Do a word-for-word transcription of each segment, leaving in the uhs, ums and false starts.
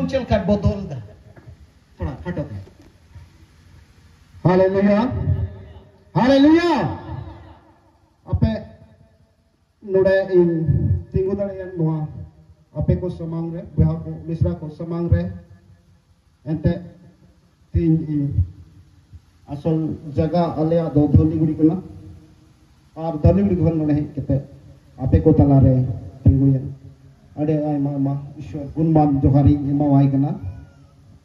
ᱪᱮᱫ ᱞᱮᱠᱟᱭ ᱵᱚᱫᱚᱞ ᱮᱫᱟ? ᱛᱷᱚᱲᱟ ᱠᱷᱟᱴᱚ ᱛᱮ᱾ ᱦᱟᱞᱮᱞᱩᱭᱟ, ᱦᱟᱞᱮᱞᱩᱭᱟ᱾ ᱟᱯᱮ ᱱᱚᱰᱮ ᱤᱧ ᱛᱤᱸᱜᱩ ᱫᱟᱲᱮᱭᱟᱜᱼᱟ ᱱᱚᱣᱟ ᱟᱯᱮ ᱠᱚ ᱥᱟᱢᱟᱝ ᱨᱮ, ᱵᱚᱭᱦᱟ ᱠᱚ, ᱢᱤᱥᱨᱟ ᱠᱚ ᱥᱟᱢᱟᱝ ᱨᱮ᱾ ᱮᱱᱛᱮ ᱛᱮᱦᱮᱧ ᱤᱧ ᱟᱥᱚᱞ ᱡᱟᱭᱜᱟ ᱟᱞᱮᱭᱟᱜ ᱫᱚ ᱫᱷᱟᱹᱞᱤᱜᱩᱲᱤ ᱠᱟᱱᱟ᱾ ᱟᱨ ᱫᱷᱟᱹᱞᱤᱜᱩᱲᱤ ᱠᱷᱚᱱ ᱱᱚᱰᱮ ᱦᱮᱡ ᱠᱟᱛᱮ ᱟᱯᱮ ᱠᱚ ᱛᱟᱞᱟᱨᱮ ᱛᱤᱸᱜᱩᱭᱮᱱ ᱟᱹᱰᱤ ᱟᱭᱢᱟ ᱟᱭᱢᱟ ᱤᱥᱚᱨ ᱜᱩᱱᱢᱟᱱ ᱡᱚᱦᱟᱨ ᱤᱧ ᱮᱢᱟᱣᱟᱭ ᱠᱟᱱᱟ᱾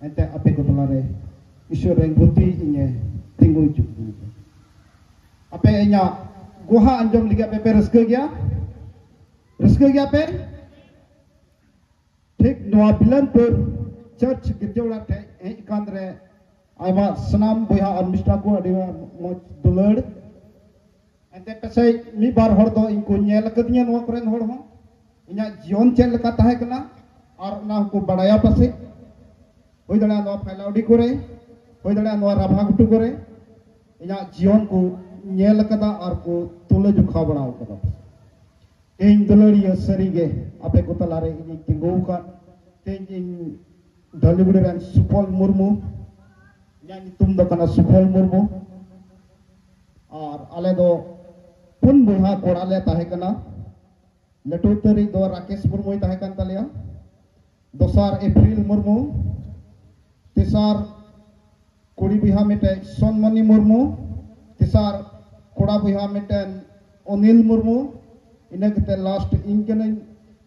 ᱮᱱᱛᱮ ᱟᱯᱮ ᱠᱚ ᱛᱟᱞᱟᱨᱮ ᱤᱥᱚᱨ ᱨᱮᱱ ᱜᱩᱛᱤ ᱤᱧᱮ ᱛᱤᱸᱜᱩ ᱦᱚᱪᱚ ᱠᱤᱫᱤᱧᱟ᱾ ᱟᱯᱮ ᱤᱧᱟᱹᱜ ᱜᱚᱦᱟ ᱟᱸᱡᱚᱢ ᱞᱟᱹᱜᱤᱫ ᱟᱯᱮ ᱯᱮ ᱨᱟᱹᱥᱠᱟᱹ ᱜᱮᱭᱟ? ᱨᱟᱹᱥᱠᱟᱹ ᱜᱮᱭᱟ ᱯᱮ? ᱴᱷᱤᱠ ᱱᱚᱣᱟ ᱵᱤᱞᱟᱱᱯᱩᱨ ᱪᱟᱨᱪ ᱜᱤᱨᱡᱟᱹ ᱚᱲᱟᱜ ᱴᱷᱮᱡ ᱦᱮᱡ ᱟᱠᱟᱱ ᱨᱮ ᱟᱭᱢᱟ ᱥᱟᱱᱟᱢ ᱵᱚᱭᱦᱟ ᱟᱨ ᱢᱤᱥᱨᱟ ᱠᱚ ᱟᱹᱰᱤ ᱢᱚᱡᱽ ᱫᱩᱞᱟᱹᱲ᱾ ᱮᱱᱛᱮ ᱯᱟᱥᱮᱡ ᱢᱤᱫ ᱵᱟᱨ ᱦᱚᱲ ᱫᱚ ᱤᱧ ᱠᱚ ᱧᱮᱞ ᱟᱠᱟᱫᱤᱧᱟ, ᱱᱚᱣᱟ ᱠᱚᱨᱮᱱ ᱦᱚᱲ ᱦᱚᱸ ᱤᱧᱟᱹᱜ ᱡᱤᱭᱚᱱ ᱪᱮᱫ ᱞᱮᱠᱟ ᱛᱟᱦᱮᱸ ᱠᱟᱱᱟ ᱟᱨ ᱚᱱᱟ ᱦᱚᱸᱠᱚ ᱵᱟᱲᱟᱭᱟ ᱯᱟᱥᱮᱡ᱾ ᱦᱩᱭ ᱫᱟᱲᱮᱭᱟᱜᱼᱟ ᱱᱚᱣᱟ ᱯᱷᱟᱭᱞᱟᱣᱰᱤ ᱠᱚᱨᱮ, ᱦᱩᱭ ᱫᱟᱲᱮᱭᱟᱜᱼᱟ ᱱᱚᱣᱟ ᱨᱟᱵᱷᱟ ᱜᱷᱩᱴᱩ ᱠᱚᱨᱮ ᱤᱧᱟᱹᱜ ᱡᱤᱭᱚᱱ ᱠᱚ ᱧᱮᱞ ᱟᱠᱟᱫᱟ ᱟᱨ ᱠᱚ ᱛᱩᱞᱟᱹ ᱡᱚᱠᱷᱟ ᱵᱟᱲᱟ ᱟᱠᱟᱫᱟ᱾ ᱛᱮᱦᱮᱧ ᱫᱩᱞᱟᱹᱲᱤᱭᱟᱹ ᱥᱟᱹᱨᱤᱜᱮ ᱟᱯᱮ ᱠᱚ ᱛᱟᱞᱟᱨᱮ ᱤᱧᱤᱧ ᱛᱤᱸᱜᱩ ᱟᱠᱟᱱ᱾ ᱛᱮᱦᱮᱧ ᱤᱧ ᱫᱷᱟᱹᱞᱤᱜᱩᱲᱤ ᱨᱮᱱ ᱥᱩᱯᱷᱚᱞ ᱢᱩᱨᱢᱩ, ᱤᱧᱟᱹᱜ ᱧᱩᱛᱩᱢ ᱫᱚ ᱠᱟᱱᱟ ᱥᱩᱯᱷᱚᱞ ᱢᱩᱨᱢᱩ᱾ ᱟᱨ ᱟᱞᱮ ᱫᱚ ᱯᱩᱱ ᱵᱚᱭᱦᱟ ᱠᱚᱲᱟ ᱞᱮ ᱛᱟᱦᱮᱸ ᱠᱟᱱᱟ᱾ ᱞᱟᱹᱴᱩ ᱩᱛᱟᱹᱨᱤᱡ ᱫᱚ ᱨᱟᱠᱮᱥ ᱢᱩᱨᱢᱩᱭ ᱛᱟᱦᱮᱸ ᱠᱟᱱ ᱛᱟᱞᱮᱭᱟ, ᱫᱚᱥᱟᱨ ᱮᱯᱨᱤᱞ ᱢᱩᱨᱢᱩ, ᱛᱮᱥᱟᱨ ᱠᱩᱲᱤ ᱵᱚᱭᱦᱟ ᱢᱤᱫᱴᱮᱱ ᱥᱚᱱᱢᱚᱱᱤ ᱢᱩᱨᱢᱩ, ᱛᱮᱥᱟᱨ ᱠᱚᱲᱟ ᱵᱚᱭᱦᱟ ᱢᱤᱫᱴᱮᱱ ᱚᱱᱤᱞ ᱢᱩᱨᱢᱩ, ᱤᱱᱟᱹ ᱠᱟᱛᱮ ᱞᱟᱥᱴ ᱤᱧ ᱠᱟᱹᱱᱟᱹᱧ᱾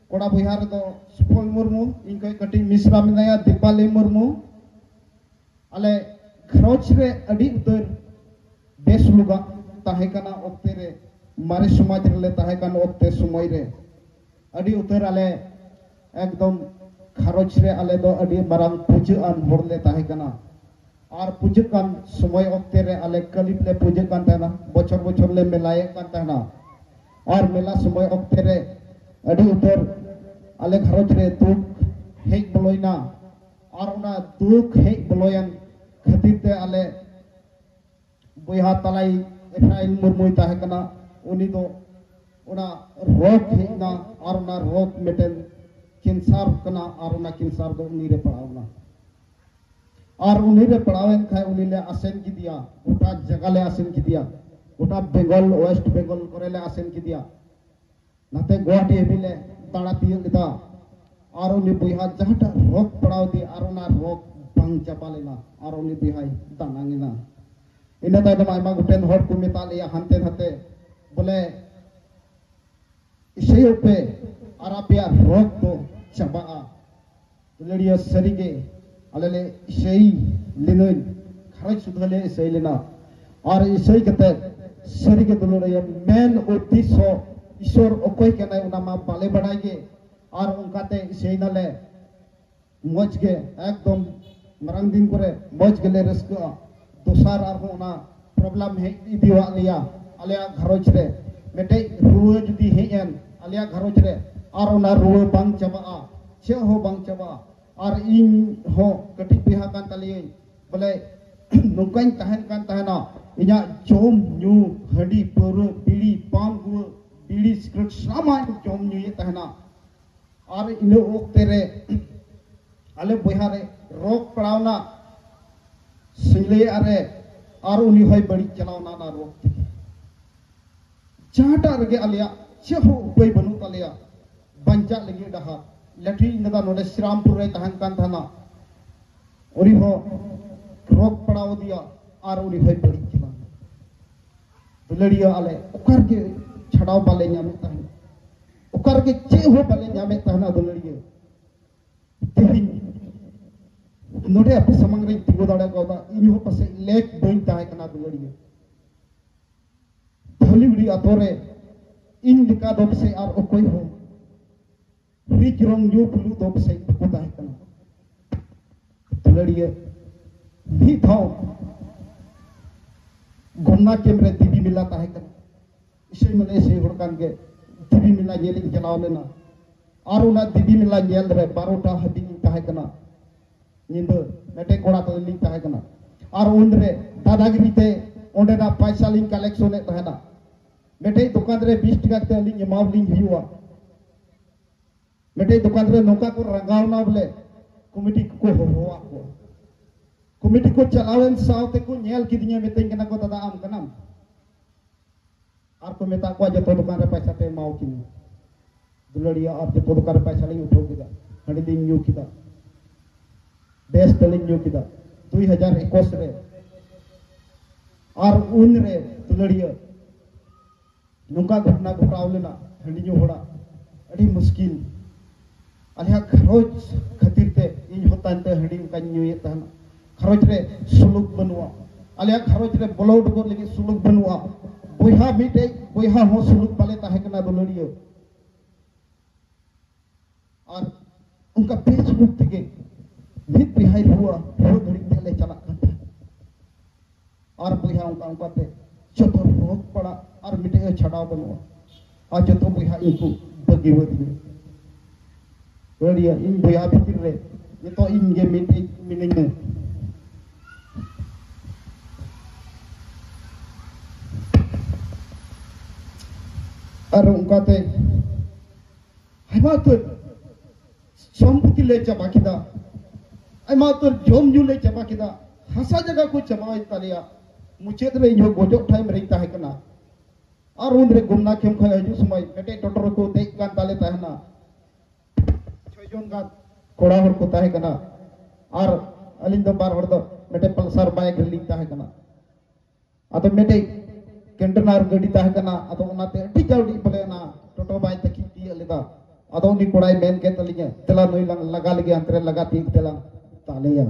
ᱠᱚᱲᱟ ᱵᱚᱭᱦᱟ ᱨᱮᱫᱚ ᱥᱩᱯᱷᱚᱞ ᱢᱩᱨᱢᱩ, ᱤᱧ ᱠᱷᱚᱱ ᱠᱟᱹᱴᱤᱡ ᱢᱤᱥᱨᱟ ᱢᱮᱱᱟᱭᱟ ᱫᱤᱯᱟᱞᱤ ᱢᱩᱨᱢᱩ᱾ ᱟᱞᱮ ᱜᱷᱟᱨᱚᱸᱡᱽ ᱨᱮ ᱟᱹᱰᱤ ᱩᱛᱟᱹᱨ ᱵᱮᱥ ᱞᱩᱜᱟᱜ ᱛᱟᱦᱮᱸ ᱠᱟᱱᱟ ᱚᱠᱛᱮ ᱨᱮ, ᱢᱟᱨᱮ ᱥᱚᱢᱟᱡᱽ ᱨᱮᱞᱮ ᱛᱟᱦᱮᱸ ᱠᱟᱱ ᱚᱠᱛᱮ ᱥᱚᱢᱚᱭ ᱨᱮ ᱟᱹᱰᱤ ᱩᱛᱟᱹᱨ ᱟᱞᱮ ᱮᱠᱫᱚᱢ ᱜᱷᱟᱨᱚᱸᱡᱽ ᱨᱮ ᱟᱞᱮ ᱫᱚ ᱟᱹᱰᱤ ᱢᱟᱨᱟᱝ ᱯᱩᱡᱟᱹ ᱟᱱ ᱦᱚᱲ ᱞᱮ ᱛᱟᱦᱮᱸ ᱠᱟᱱᱟ᱾ ᱟᱨ ᱯᱩᱡᱟᱹ ᱠᱟᱱ ᱥᱚᱢᱚᱭ ᱚᱠᱛᱮ ᱨᱮ ᱟᱞᱮ ᱠᱟᱹᱞᱤ ᱞᱮ ᱯᱩᱡᱟᱹ ᱠᱟᱱ ᱛᱟᱦᱮᱱᱟ, ᱵᱚᱪᱷᱚᱨ ᱵᱚᱪᱷᱚᱨ ᱞᱮ ᱢᱮᱞᱟᱭᱮᱫ ᱠᱟᱱ ᱛᱟᱦᱮᱱᱟ᱾ ᱟᱨ ᱢᱮᱞᱟ ᱥᱚᱢᱚᱭ ᱚᱠᱛᱮ ᱨᱮ ᱟᱹᱰᱤ ᱩᱛᱟᱹᱨ ᱟᱞᱮ ᱜᱷᱟᱨᱚᱸᱡᱽ ᱨᱮ ᱫᱩᱠ ᱦᱮᱡ ᱵᱚᱞᱚᱭᱮᱱᱟ᱾ ᱟᱨ ᱚᱱᱟ ᱫᱩᱠ ᱦᱮᱡ ᱵᱚᱞᱚᱭᱮᱱ ᱠᱷᱟᱹᱛᱤᱨ ᱛᱮ ᱟᱞᱮ ᱵᱚᱭᱦᱟ ᱛᱟᱞᱟᱭ ᱮᱯᱷᱨᱟᱭᱤᱢ ᱢᱩᱨᱢᱩᱭ ᱛᱟᱦᱮᱸ ᱠᱟᱱᱟ, ᱩᱱᱤ ᱫᱚ ᱚᱱᱟ ᱨᱳᱜᱽ ᱦᱮᱡ ᱮᱱᱟ᱾ ᱟᱨ ᱚᱱᱟ ᱨᱳᱜᱽ ᱢᱤᱫᱴᱮᱱ ᱠᱮᱱᱥᱟᱨ ᱠᱟᱱᱟ, ᱟᱨ ᱚᱱᱟ ᱠᱮᱱᱥᱟᱨ ᱫᱚ ᱩᱱᱤ ᱨᱮ ᱯᱟᱲᱟᱣ ᱮᱱᱟ᱾ ᱟᱨ ᱩᱱᱤ ᱨᱮ ᱯᱟᱲᱟᱣᱮᱱ ᱠᱷᱟᱡ ᱩᱱᱤ ᱞᱮ ᱟᱥᱮᱱ ᱠᱮᱫᱮᱭᱟ, ᱜᱚᱴᱟ ᱡᱟᱭᱜᱟ ᱞᱮ ᱟᱥᱮᱱ ᱠᱮᱫᱮᱭᱟ, ᱜᱚᱴᱟ ᱵᱮᱝᱜᱚᱞ, ᱳᱭᱮᱥᱴ ᱵᱮᱝᱜᱚᱞ ᱠᱚᱨᱮ ᱞᱮ ᱟᱥᱮᱱ ᱠᱮᱫᱮᱭᱟ᱾ ᱱᱟᱛᱮ ᱜᱩᱣᱟᱦᱟᱴᱤ ᱦᱟᱹᱵᱤᱡ ᱞᱮ ᱫᱟᱬᱟ ᱛᱤᱭᱳᱜ ᱞᱮᱫᱟ᱾ ᱟᱨ ᱩᱱᱤ ᱵᱚᱭᱦᱟ ᱡᱟᱦᱟᱸᱴᱟᱜ ᱨᱳᱜᱽ ᱯᱟᱲᱟᱣ ᱫᱮᱭᱟ, ᱟᱨ ᱚᱱᱟ ᱨᱳᱜᱽ ᱵᱟᱝ ᱪᱟᱵᱟ ᱞᱮᱱᱟ, ᱟᱨ ᱩᱱᱤ ᱵᱚᱭᱦᱟᱭ ᱫᱟᱱᱟᱝ ᱮᱱᱟ᱾ ᱤᱱᱟᱹ ᱛᱟᱭᱱᱚᱢ ᱟᱭᱢᱟ ᱜᱚᱴᱮᱱ ᱦᱚᱲ ᱠᱚ ᱢᱮᱛᱟᱜ ᱞᱮᱭᱟ ᱦᱟᱱᱛᱮ ᱱᱟᱛᱮ, ᱵᱚᱞᱮ, ᱤᱥᱟᱹᱭᱚᱜ ᱯᱮ ᱟᱨ ᱟᱯᱮᱭᱟᱜ ᱨᱳᱜᱽ ᱫᱚ ᱪᱟᱵᱟᱜᱼᱟ᱾ ᱫᱩᱞᱟᱹᱲᱤᱭᱟᱹ, ᱥᱟᱹᱨᱤᱜᱮ ᱟᱞᱮ ᱞᱮ ᱤᱥᱟᱹᱭ ᱞᱮᱱᱟᱹᱧ, ᱜᱷᱟᱨᱚᱸᱡᱽ ᱥᱩᱫᱷᱟᱹ ᱞᱮ ᱤᱥᱟᱹᱭ ᱞᱮᱱᱟ᱾ ᱟᱨ ᱤᱥᱟᱹᱭ ᱠᱟᱛᱮ ᱥᱟᱹᱨᱤᱜᱮ ᱫᱩᱞᱟᱹᱲᱤᱭᱟᱹ ᱢᱮᱱ ᱩᱫᱽᱫᱮᱥᱥᱚ ᱤᱥᱚᱨ ᱚᱠᱚᱭ ᱠᱟᱱᱟᱭ ᱚᱱᱟ ᱢᱟ ᱵᱟᱞᱮ ᱵᱟᱲᱟᱭ ᱜᱮ᱾ ᱟᱨ ᱚᱱᱠᱟᱛᱮ ᱤᱥᱟᱹᱭ ᱱᱟᱞᱮ ᱢᱚᱡᱽ ᱜᱮ, ᱮᱠᱫᱚᱢ ᱢᱟᱨᱟᱝ ᱫᱤᱱ ᱠᱚᱨᱮ ᱢᱚᱡᱽ ᱜᱮᱞᱮ ᱨᱟᱹᱥᱠᱟᱹᱜᱼᱟ᱾ ᱫᱚᱥᱟᱨ ᱟᱨᱦᱚᱸ ᱚᱱᱟ ᱯᱨᱚᱵᱞᱮᱢ ᱦᱮᱡ ᱤᱫᱤᱣᱟᱜ ᱞᱮᱭᱟ ᱟᱞᱮᱭᱟᱜ ᱜᱷᱟᱨᱚᱸᱡᱽ ᱨᱮ᱾ ᱢᱤᱫᱴᱮᱡ ᱨᱩᱣᱟᱹ ᱡᱩᱫᱤ ᱦᱮᱡ ᱮᱱ ᱟᱞᱮᱭᱟᱜ ᱜᱷᱟᱨᱚᱸᱡᱽ ᱨᱮ, ᱟᱨ ᱚᱱᱟ ᱨᱩᱣᱟᱹ ᱵᱟᱝ ᱪᱟᱵᱟᱜᱼᱟ, ᱪᱮᱫ ᱦᱚᱸ ᱵᱟᱝ ᱪᱟᱵᱟᱜᱼᱟ᱾ ᱟᱨ ᱤᱧ ᱦᱚᱸ ᱠᱟᱹᱴᱤᱡ ᱵᱚᱭᱦᱟ ᱠᱟᱱ ᱛᱟᱞᱮᱭᱟᱹᱧ, ᱵᱚᱞᱮ, ᱱᱚᱝᱠᱟᱧ ᱛᱟᱦᱮᱱ ᱠᱟᱱ ᱛᱟᱦᱮᱱᱟ, ᱤᱧᱟᱹᱜ ᱡᱚᱢ ᱧᱩ, ᱦᱟᱺᱰᱤ ᱯᱟᱹᱣᱨᱟᱹ, ᱵᱤᱲᱤ ᱯᱟᱱ ᱜᱩᱣᱟᱹ, ᱵᱤᱲᱤ ᱥᱤᱜᱨᱮᱴ ᱥᱟᱱᱟᱢᱟᱜ ᱤᱧ ᱡᱚᱢ ᱧᱩᱭᱮᱫ ᱛᱟᱦᱮᱱᱟ᱾ ᱟᱨ ᱤᱱᱟᱹ ᱚᱠᱛᱮ ᱨᱮ ᱟᱞᱮ ᱵᱚᱭᱦᱟ ᱨᱮ ᱨᱳᱜᱽ ᱯᱟᱲᱟᱣᱱᱟ, ᱥᱤᱝᱞᱟᱹᱭᱟᱜ ᱨᱮ, ᱟᱨ ᱩᱱᱤ ᱦᱚᱸᱭ ᱵᱟᱹᱲᱤᱡ ᱪᱟᱞᱟᱣᱱᱟ ᱚᱱᱟ ᱨᱳᱜᱽ ᱛᱮᱜᱮ᱾ ᱡᱟᱦᱟᱸᱴᱟᱜ ᱨᱮᱜᱮ ᱟᱞᱮᱭᱟᱜ ᱪᱮᱫ ᱦᱚᱸ ᱩᱯᱟᱹᱭ ᱵᱟᱹᱱᱩᱜ ᱛᱟᱞᱮᱭᱟ ᱵᱟᱧᱪᱟᱜ ᱞᱟᱹᱜᱤᱫ ᱰᱟᱦᱟᱨ᱾ ᱞᱟᱹᱴᱷᱩᱭᱤᱡ ᱫᱟᱫᱟ ᱱᱚᱰᱮ ᱥᱨᱤᱨᱟᱢᱯᱩᱨ ᱨᱮᱭ ᱛᱟᱦᱮᱱ ᱠᱟᱱ ᱛᱟᱦᱮᱱᱟ, ᱩᱱᱤ ᱦᱚᱸ ᱨᱳᱜᱽ ᱯᱟᱲᱟᱣ ᱟᱫᱮᱭᱟ ᱟᱨ ᱩᱱᱤ ᱦᱚᱸᱭ ᱵᱟᱹᱲᱤᱡ ᱪᱟᱞᱟᱣᱱᱟ᱾ ᱫᱩᱞᱟᱹᱲᱤᱭᱟᱹ, ᱟᱞᱮ ᱚᱠᱟ ᱨᱮᱜᱮ ᱪᱷᱟᱰᱟᱣ ᱵᱟᱞᱮ ᱧᱟᱢᱮᱫ ᱛᱟᱦᱮᱱᱟ, ᱚᱠᱟ ᱨᱮᱜᱮ ᱪᱮᱫ ᱦᱚᱸ ᱵᱟᱞᱮ ᱧᱟᱢᱮᱫ ᱛᱟᱦᱮᱱᱟ ᱫᱩᱞᱟᱹᱲᱤᱭᱟᱹ᱾ ᱛᱮᱦᱮᱧ ᱱᱚᱰᱮ ᱟᱯᱮ ᱥᱟᱢᱟᱝ ᱨᱮᱧ ᱛᱤᱸᱜᱩ ᱫᱟᱲᱮ ᱠᱟᱣᱫᱟ, ᱤᱧ ᱦᱚᱸ ᱯᱟᱥᱮᱡ ᱞᱮᱠ ᱵᱟᱹᱧ ᱛᱟᱦᱮᱸ ᱠᱟᱱᱟ ᱫᱩᱞᱟᱹᱲᱤᱭᱟᱹ᱾ ᱫᱷᱟᱹᱞᱤᱵᱩᱲᱤ ᱟᱛᱳ ᱨᱮ ᱤᱧ ᱞᱮᱠᱟ ᱫᱚ ᱯᱟᱥᱮᱡ ᱟᱨ ᱚᱠᱚᱭ ᱦᱚᱸ ᱨᱤᱡ ᱨᱚᱝ ᱧᱩ ᱵᱩᱞᱩᱜ ᱫᱚ ᱯᱟᱥᱮᱡ ᱵᱟᱠᱚ ᱛᱟᱦᱮᱸ ᱠᱟᱱᱟ᱾ ᱫᱩᱞᱟᱹᱲᱤᱭᱟᱹ, ᱢᱤᱫ ᱫᱷᱟᱣ ᱜᱚᱢᱱᱟ ᱠᱮᱢᱯ ᱨᱮ ᱫᱮᱵᱤ ᱢᱮᱞᱟ ᱛᱟᱦᱮᱸ ᱠᱟᱱᱟ᱾ ᱤᱥᱟᱹᱭ ᱢᱟᱱᱮ ᱤᱥᱟᱹᱭ ᱦᱚᱲ ᱠᱟᱱ ᱜᱮ, ᱫᱮᱵᱤ ᱢᱮᱞᱟ ᱧᱮᱞ ᱤᱧ ᱪᱟᱞᱟᱣ ᱞᱮᱱᱟ᱾ ᱟᱨ ᱚᱱᱟ ᱫᱮᱵᱤ ᱢᱮᱞᱟ ᱧᱮᱞ ᱨᱮ ᱵᱟᱨᱚᱴᱟ ᱦᱟᱹᱵᱤᱡ ᱤᱧ ᱛᱟᱦᱮᱸ ᱠᱟᱱᱟ᱾ ᱧᱤᱫᱟᱹ ᱢᱤᱫᱴᱮᱡ ᱠᱚᱲᱟ ᱛᱟᱞᱮ ᱞᱤᱧ ᱛᱟᱦᱮᱸ ᱠᱟᱱᱟ᱾ ᱟᱨ ᱩᱱᱨᱮ ᱫᱟᱫᱟᱜᱤᱨᱤ ᱛᱮ ᱚᱸᱰᱮᱱᱟᱜ ᱯᱟᱭᱥᱟ ᱞᱤᱧ ᱠᱟᱞᱮᱠᱥᱚᱱᱮᱫ ᱛᱟᱦᱮᱱᱟ᱾ ᱢᱤᱫᱴᱮᱡ ᱫᱚᱠᱟᱱ ᱨᱮ ᱵᱤᱥ ᱴᱟᱠᱟ ᱠᱟᱛᱮ ᱟᱹᱞᱤᱧ ᱮᱢᱟᱣᱟᱞᱤᱧ ᱦᱩᱭᱩᱜᱼᱟ᱾ ᱢᱤᱫᱴᱮᱡ ᱫᱚᱠᱟᱱ ᱨᱮ ᱱᱚᱝᱠᱟ ᱠᱚ ᱨᱟᱸᱜᱟᱣᱱᱟ ᱵᱚᱞᱮ, ᱠᱚᱢᱤᱴᱤ ᱠᱚᱠᱚ ᱦᱚᱦᱚᱣᱟᱫ ᱠᱚᱣᱟ᱾ ᱠᱚᱢᱤᱴᱤ ᱠᱚ ᱪᱟᱞᱟᱣᱮᱱ ᱥᱟᱶ ᱛᱮᱠᱚ ᱧᱮᱞ ᱠᱤᱫᱤᱧᱟ, ᱢᱤᱛᱟᱹᱧ ᱠᱟᱱᱟ ᱠᱚ, "ᱫᱟᱫᱟ, ᱟᱢ ᱠᱟᱱᱟᱢ?" ᱟᱨ ᱠᱚ ᱢᱮᱛᱟ ᱠᱚᱣᱟ, "ᱡᱚᱛᱚ ᱫᱚᱠᱟᱱ ᱨᱮ ᱯᱚᱭᱥᱟ ᱯᱮ ᱮᱢᱟᱣ ᱠᱤᱧᱟ ᱫᱩᱞᱟᱹᱲᱤᱭᱟᱹ, ᱟᱨ ᱡᱚᱛᱚ ᱫᱚᱠᱟᱱ ᱨᱮ ᱯᱚᱭᱥᱟ ᱞᱤᱧ ᱩᱴᱷᱟᱹᱣ ᱠᱮᱫᱟ, ᱦᱟᱺᱰᱤ ᱞᱤᱧ ᱧᱩ ᱠᱮᱫᱟ, ᱵᱮᱥ ᱛᱮᱞᱤᱧ ᱧᱩ ᱠᱮᱫᱟ, ᱫᱩᱭ ᱦᱟᱡᱟᱨ ᱮᱠᱩᱥ ᱨᱮ, ᱟᱨ ᱩᱱ ᱨᱮ ᱫᱩᱞᱟᱹᱲᱤᱭᱟᱹ ᱱᱚᱝᱠᱟ ᱜᱷᱚᱴᱱᱟ ᱜᱷᱚᱴᱟᱣ ᱞᱮᱱᱟ, ᱦᱟᱺᱰᱤ ᱧᱩ ᱦᱚᱲᱟᱜ ᱟᱹᱰᱤ ᱢᱩᱥᱠᱤᱞ᱾ ᱟᱞᱮᱭᱟᱜ ᱜᱷᱟᱨᱚᱸᱡᱽ ᱠᱷᱟᱹᱛᱤᱨ ᱛᱮ ᱤᱧ ᱦᱚᱸ ᱛᱟᱭᱚᱢ ᱛᱮ ᱦᱟᱺᱰᱤ ᱚᱱᱠᱟᱧ ᱧᱩᱭᱮᱫ ᱛᱟᱦᱮᱱᱟ᱾ ᱜᱷᱟᱨᱚᱸᱡᱽ ᱨᱮ ᱥᱩᱞᱩᱠ ᱵᱟᱹᱱᱩᱜᱼᱟ, ᱟᱞᱮᱭᱟᱜ ᱜᱷᱟᱨᱚᱸᱡᱽ ᱨᱮ ᱵᱚᱞᱚ ᱩᱰᱩᱠᱚᱜ ᱞᱟᱹᱜᱤᱫ ᱥᱩᱞᱩᱠ ᱵᱟᱹᱱᱩᱜᱼᱟ᱾ ᱵᱚᱭᱦᱟ ᱢᱤᱫᱴᱮᱡ ᱵᱚᱭᱦᱟ ᱦᱚᱸ ᱥᱩᱞᱩᱠ ᱵᱟᱞᱮ ᱛᱟᱦᱮᱸ ᱠᱟᱱᱟ ᱫᱩᱞᱟᱹᱲᱤᱭᱟᱹ᱾ ᱟᱨ ᱚᱱᱠᱟ ᱵᱮᱥ ᱨᱩᱯ ᱛᱮᱜᱮ ᱢᱤᱫ ᱵᱚᱭᱦᱟᱭ ᱨᱩᱣᱟᱹ, ᱨᱩᱣᱟᱹ ᱜᱷᱟᱹᱲᱤᱡ ᱛᱮ ᱞᱮ ᱪᱟᱞᱟᱜ ᱠᱟᱱ ᱛᱟᱦᱮᱸᱫ᱾ ᱟᱨ ᱵᱚᱭᱦᱟ ᱚᱱᱠᱟ ᱚᱱᱠᱟᱛᱮ ᱡᱚᱛᱚ ᱨᱳᱜᱽ ᱯᱟᱲᱟᱜ, ᱟᱨ ᱢᱤᱫᱴᱮᱡ ᱦᱚᱸ ᱪᱷᱟᱰᱟᱣ ᱵᱟᱹᱱᱩᱜᱼᱟ᱾ ᱟᱨ ᱡᱚᱛᱚ ᱵᱚᱭᱦᱟ ᱤᱧ ᱠᱚ ᱵᱟᱹᱜᱤᱣᱟᱫᱤᱧᱟ᱾ ᱫᱩᱞᱟᱹᱲᱤᱭᱟᱹ, ᱤᱧ ᱵᱚᱭᱦᱟ ᱵᱷᱤᱛᱤᱨ ᱨᱮ ᱱᱤᱛᱚᱜ ᱤᱧ ᱜᱮ ᱢᱤᱫᱴᱮᱡ ᱢᱤᱱᱟᱹᱧᱟ᱾ ᱟᱨ ᱚᱱᱠᱟᱛᱮ ᱟᱭᱢᱟ ᱩᱛᱟᱹᱨ ᱥᱚᱢᱯᱚᱛᱤ ᱞᱮ ᱪᱟᱵᱟ ᱠᱮᱫᱟ, ᱟᱭᱢᱟ ᱩᱛᱟᱹᱨ ᱡᱚᱢ ᱧᱩ ᱞᱮ ᱪᱟᱵᱟ ᱠᱮᱫᱟ, ᱦᱟᱥᱟ ᱡᱟᱭᱜᱟ ᱠᱚ ᱪᱟᱵᱟᱭᱮᱱ ᱛᱟᱞᱮᱭᱟ᱾ ᱢᱩᱪᱟᱹᱫ ᱨᱮ ᱤᱧᱦᱚᱸ ᱜᱚᱡᱚᱜ ᱴᱟᱭᱤᱢ ᱨᱮᱧ ᱛᱟᱦᱮᱸ ᱠᱟᱱᱟ᱾ ᱟᱨ ᱩᱱᱨᱮ ᱜᱩᱢᱱᱟ ᱠᱷᱮᱢ ᱠᱷᱚᱱ ᱦᱤᱡᱩᱜ ᱥᱚᱢᱚᱭ ᱢᱤᱫᱴᱮᱡ ᱴᱳᱴᱳ ᱨᱮᱠᱚ ᱫᱮᱡ ᱠᱟᱱ ᱛᱟᱞᱮ ᱛᱟᱦᱮᱱᱟ᱾ ᱪᱷᱚᱭ ᱡᱚᱱ ᱜᱟᱱ ᱠᱚᱲᱟ ᱦᱚᱲ ᱠᱚ ᱛᱟᱦᱮᱸ ᱠᱟᱱᱟ᱾ ᱟᱨ ᱟᱹᱞᱤᱧ ᱫᱚ ᱵᱟᱨ ᱦᱚᱲ ᱫᱚ ᱢᱤᱫᱴᱮᱡ ᱯᱟᱞᱥᱟᱨ ᱵᱟᱭᱤᱠ ᱨᱮᱞᱤᱧ ᱛᱟᱦᱮᱸ ᱠᱟᱱᱟ᱾ ᱟᱫᱚ ᱢᱤᱫᱴᱮᱡ ᱠᱮᱱᱴᱮᱱᱟᱨ ᱜᱟᱹᱰᱤ ᱛᱟᱦᱮᱸ ᱠᱟᱱᱟ, ᱟᱫᱚ ᱚᱱᱟᱛᱮ ᱟᱹᱰᱤ ᱡᱟᱣᱰᱤ ᱵᱚᱞᱮ ᱚᱱᱟ ᱴᱳᱴᱳ ᱵᱟᱭ ᱛᱟᱹᱠᱤᱡ ᱛᱤᱭᱟᱹᱜ ᱞᱮᱫᱟ᱾ ᱟᱫᱚ ᱩᱱᱤ ᱠᱚᱲᱟᱭ ᱢᱮᱱ ᱠᱮᱫ ᱛᱟᱹᱞᱤᱧᱟ, "ᱫᱮᱞᱟ ᱱᱩᱭ ᱞᱟᱝ ᱞᱟᱜᱟ ᱞᱮᱜᱮ, ᱦᱟᱱᱛᱮ ᱨᱮ ᱞᱟᱜᱟ ᱛᱤᱭᱳᱜ ᱛᱮᱞᱟᱝ ᱛᱟᱞᱮᱭᱟ,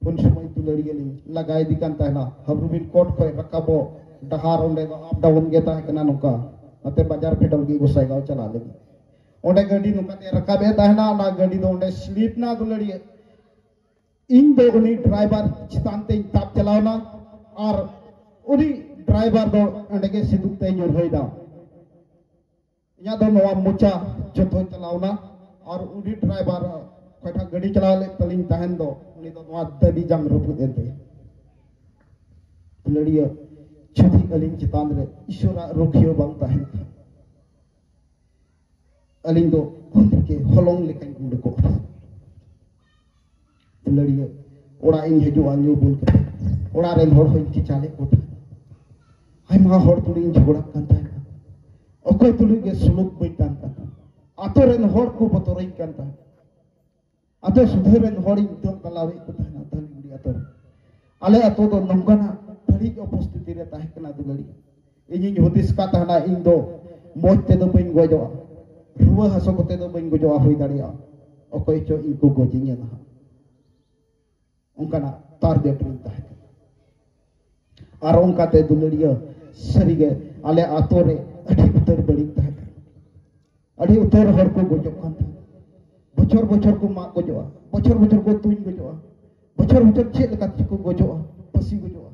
ᱩᱱ ᱥᱚᱢᱚᱭ ᱫᱩᱞᱟᱹᱲᱤᱭᱟᱹ ᱞᱤᱧ ᱞᱟᱜᱟ ᱤᱫᱤ ᱠᱟᱱ ᱛᱟᱦᱮᱱᱟ᱾ ᱦᱟᱵᱨᱩᱵᱤᱱ ᱠᱳᱴ ᱠᱷᱚᱱ ᱨᱟᱠᱟᱵᱚᱜ ᱰᱟᱦᱟᱨ ᱚᱸᱰᱮ ᱫᱚ ᱟᱯ ᱰᱟᱣᱩᱱ ᱜᱮ ᱛᱟᱦᱮᱸ ᱠᱟᱱᱟ, ᱱᱚᱝᱠᱟ ᱱᱚᱛᱮ ᱵᱟᱡᱟᱨ ᱯᱷᱮᱰᱚᱜ ᱞᱟᱹᱜᱤᱫ ᱜᱚᱸᱥᱟᱭᱜᱟᱸᱣ ᱪᱟᱞᱟᱜ ᱞᱟᱹᱜᱤᱫ᱾ ᱚᱸᱰᱮ ᱜᱟᱹᱰᱤ ᱱᱚᱝᱠᱟᱛᱮ ᱨᱟᱠᱟᱵ ᱮ ᱛᱟᱦᱮᱱᱟ, ᱚᱱᱟ ᱜᱟᱹᱰᱤ ᱫᱚ ᱚᱸᱰᱮ ᱥᱞᱤᱯ ᱱᱟ ᱫᱩᱞᱟᱹᱲᱤᱭᱟᱹ᱾ ᱤᱧ ᱫᱚ ᱩᱱᱤ ᱰᱨᱟᱭᱵᱷᱟᱨ ᱪᱮᱛᱟᱱ ᱛᱮᱧ ᱛᱟᱵ ᱪᱟᱞᱟᱣ ᱮᱱᱟ ᱟᱨ ᱩᱱᱤ ᱰᱨᱟᱭᱵᱷᱟᱨ ᱫᱚ ᱚᱸᱰᱮ ᱜᱮ ᱥᱤᱸᱫᱩᱨ ᱛᱮ ᱧᱩᱨᱦᱟᱹᱭᱮᱱᱟ᱾ ᱤᱧᱟᱹᱜ ᱫᱚ ᱱᱚᱣᱟ ᱢᱚᱪᱟ ᱡᱚᱛᱚ ᱪᱟᱞᱟᱣ ᱮᱱᱟ ᱟᱨ ᱩᱱᱤ ᱰᱨᱟᱭᱵᱷᱟᱨ ᱚᱠᱚᱭᱴᱟᱜ ᱜᱟᱹᱰᱤ ᱪᱟᱞᱟᱣ ᱞᱮᱫ ᱛᱟᱹᱞᱤᱧ ᱛᱟᱦᱮᱱ ᱫᱚ, ᱩᱱᱤ ᱫᱚ ᱱᱚᱣᱟ ᱫᱟᱹᱵᱤ ᱡᱟᱝ ᱨᱟᱹᱯᱩᱫ ᱮᱱ ᱛᱟᱭᱟ᱾ ᱫᱩᱞᱟᱹᱲᱤᱭᱟᱹ, ᱡᱩᱫᱤ ᱟᱹᱞᱤᱧ ᱪᱮᱛᱟᱱ ᱨᱮ ᱤᱥᱚᱨᱟᱜ ᱨᱩᱠᱷᱤᱭᱟᱹ ᱵᱟᱝ ᱛᱟᱦᱮᱱ ᱠᱷᱟᱱ, ᱟᱹᱞᱤᱧ ᱫᱚ ᱚᱱᱛᱮ ᱦᱚᱞᱚᱝ ᱞᱮᱠᱟᱧ ᱩᱰᱩᱠᱚᱜᱼᱟ᱾ ᱫᱩᱞᱟᱹᱲᱤᱭᱟᱹ, ᱚᱲᱟᱜ ᱤᱧ ᱦᱤᱡᱩᱜᱼᱟ ᱧᱩ ᱵᱩᱞ ᱠᱟᱛᱮ, ᱚᱲᱟᱜ ᱨᱮᱱ ᱦᱚᱲ ᱦᱚᱸᱧ ᱠᱮᱪᱟᱞᱮᱫ ᱠᱚ ᱛᱟᱦᱮᱸ᱾ ᱟᱭᱢᱟ ᱦᱚᱲ ᱛᱩᱞᱩᱡ ᱤᱧ ᱡᱷᱚᱜᱽᱲᱟᱜ ᱠᱟᱱ ᱛᱟᱦᱮᱸᱱᱟ᱾ ᱚᱠᱚᱭ ᱛᱩᱞᱩᱡ ᱜᱮ ᱥᱩᱞᱩᱠ ᱵᱟᱹᱧ ᱛᱟᱦᱮᱸᱱ ᱠᱟᱱ ᱛᱟᱦᱮᱸᱱᱟ᱾ ᱟᱛᱳ ᱨᱮᱱ ᱦᱚᱲ ᱠᱚ ᱵᱚᱛᱚᱨᱟᱹᱧ ᱠᱟᱱ ᱛᱟᱦᱮᱸᱱᱟ᱾ ᱟᱛᱳ ᱥᱩᱫᱷᱟᱹ ᱨᱮᱱ ᱦᱚᱲᱤᱧ ᱫᱚᱱ ᱜᱟᱞᱟᱣᱮᱫ ᱠᱚ ᱛᱟᱦᱮᱸᱱᱟ ᱫᱷᱟᱹᱞᱤᱜᱩᱲᱤ ᱟᱛᱳ ᱨᱮ᱾ ᱟᱞᱮ ᱟᱛᱳ ᱫᱚ ᱱᱚᱝᱠᱟᱱᱟᱜ ᱵᱟᱹᱲᱤᱡ ᱩᱯᱚᱥᱛᱷᱤᱛᱤ ᱨᱮ ᱛᱟᱦᱮᱸ ᱠᱟᱱᱟ ᱫᱩᱞᱟᱹᱲᱤᱭᱟᱹ᱾ ᱤᱧᱤᱧ ᱦᱩᱫᱤᱥ ᱠᱟᱜ ᱛᱟᱦᱮᱸᱱᱟ, ᱤᱧ ᱫᱚ ᱢᱚᱡᱽ ᱛᱮᱫᱚ ᱵᱟᱹᱧ ᱜᱚᱡᱚᱜᱼᱟ, ᱨᱩᱣᱟᱹ ᱦᱟᱹᱥᱩ ᱠᱚᱛᱮ ᱫᱚ ᱵᱟᱹᱧ ᱜᱚᱡᱚᱜᱼᱟ, ᱦᱩᱭ ᱫᱟᱲᱮᱭᱟᱜᱼᱟ ᱚᱠᱚᱭ ᱪᱚ ᱤᱧ ᱠᱚ ᱜᱚᱡᱤᱧᱟ ᱱᱟᱦᱟᱜ᱾ ᱚᱱᱠᱟᱱᱟᱜ target ᱨᱤᱧ ᱛᱟᱦᱮᱸ ᱠᱟᱱᱟ᱾ ᱟᱨ ᱚᱱᱠᱟᱛᱮ ᱫᱩᱞᱟᱹᱲᱤᱭᱟᱹ, ᱥᱟᱹᱨᱤᱜᱮ ᱟᱞᱮ ᱟᱛᱳ ᱨᱮ ᱟᱹᱰᱤ ᱩᱛᱟᱹᱨ ᱵᱟᱹᱲᱤᱡ ᱛᱟᱦᱮᱸ ᱠᱟᱱᱟ᱾ ᱟᱹᱰᱤ ᱩᱛᱟᱹᱨ ᱦᱚᱲ ᱠᱚ ᱜᱚᱡᱚᱜ ᱠᱟᱱ ᱛᱟᱦᱮᱸ᱾ ᱵᱚᱪᱷᱚᱨ ᱵᱚᱪᱷᱚᱨ ᱠᱚ ᱢᱟᱜ ᱜᱚᱡᱚᱜᱼᱟ, ᱵᱚᱪᱷᱚᱨ ᱵᱚᱪᱷᱚᱨ ᱠᱚ ᱛᱩᱧ ᱜᱚᱡᱚᱜᱼᱟ, ᱵᱚᱪᱷᱚᱨ ᱵᱚᱪᱷᱚᱨ ᱪᱮᱫ ᱞᱮᱠᱟ ᱛᱮᱪᱚ ᱠᱚ ᱜᱚᱡᱚᱜᱼᱟ, ᱯᱟᱹᱥᱤ ᱜᱚᱡᱚᱜᱼᱟ᱾